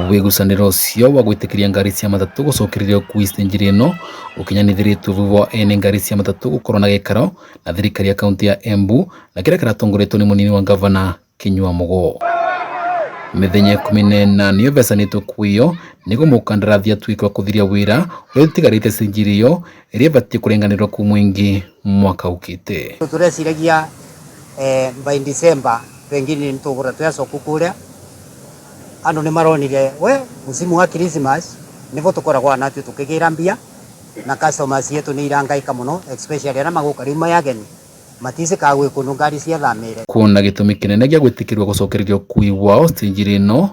Wigucaniro ucio wa gwitikiria ngari cia matatu gucokereria ukui stenji ino ukinyanithiritwe thutha wa ene ngari cia matatu gukorwo na giikaro na thirikari ya kaunti ya Embu na kiria kiratongoretwo ni munini wa ngavana Kinyua Mugo. Mithenya 14 niyo ivecanitwe kuio niguo mukandarathi atuike wa kuthiria wira uria utigarite stenji iyo iria ibatie kurenganirwa ku mwingi mwaka ukite. Tureciragia by December pengine nitugura twi kuria andu ni maronire we musimu wa Christmas nivo tukoragwa natio tukigira mbia na customers yetu ni irangaika muno, especially aria maguka riu mayageni matisi ka gwi kundu ngari ciathamire. Kuona gitumi kinene gia gwitikirwa gucokereria ukui wao stenji ino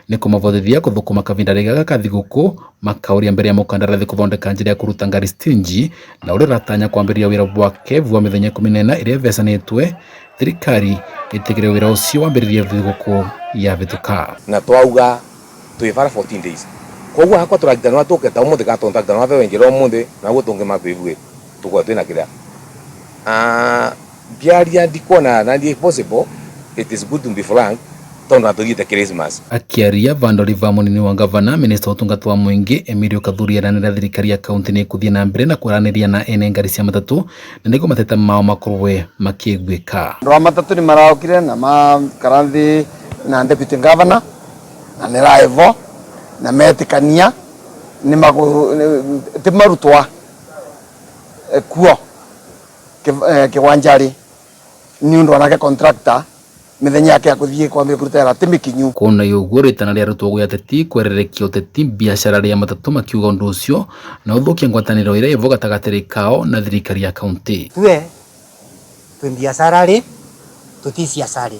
ni kumavotithia kuthukuma kavinda gaka ka thiguku makauria mbere ya mukandarathi kuthondeka njira ya kuruta ngari stenji na uria uratanya kwambiriria wira wake vua mithenya 14 iria ivecanitwe thirikari itigire wira ucio wambiririe thiguku ya vituka. Na twauga twibara 14 days, koguo hakwa turagitana tuketa umuthi ka tondu tagitana wenjira umuthi naguo tungima twibue tukorwo twina kiria ngiaria ndikuona na ndi possible. It is good to be frank tondu atuthiite Christmas. Akiaria vandori va munini wa ngavana, minista wa utungata wa mwingi Emilio Kathuri aranira thirikari ya kaunti ni ikuthie na mbere na kwaraniria na ene ngari cia matatu na niguo mateta mao makorwe makiguika. Andu a matatu ni maraukire na makara nthi na deputy governor na ni raivo na metikania ni ti marutwa kuo kiwanjari ni undu anake contractor mithenya yake ya kuthie kwambia kuruta wira ti mikinyu. Kuona uguo ritana riarutwo gwi ateti kwererekia uteti biacara ria matatu makiuga undu ucio na uthukia ngwataniro iria ivo gatagati kao na thirikari ya kaunti. Tue twi biacara ri tuti ciaca ri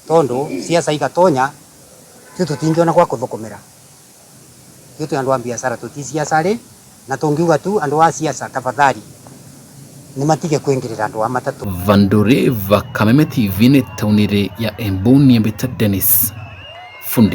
tondu ciaca igatonya tu tutingiona gwa kuthukumira tu twi andu a biacara tuti ciaca ri na tungiuga tu andu a ciaca tafadhali ni matige kwingirira andu a matatu. Vanduri va Kameme TV ni taunire ya Embu niambita Dennis Fundi.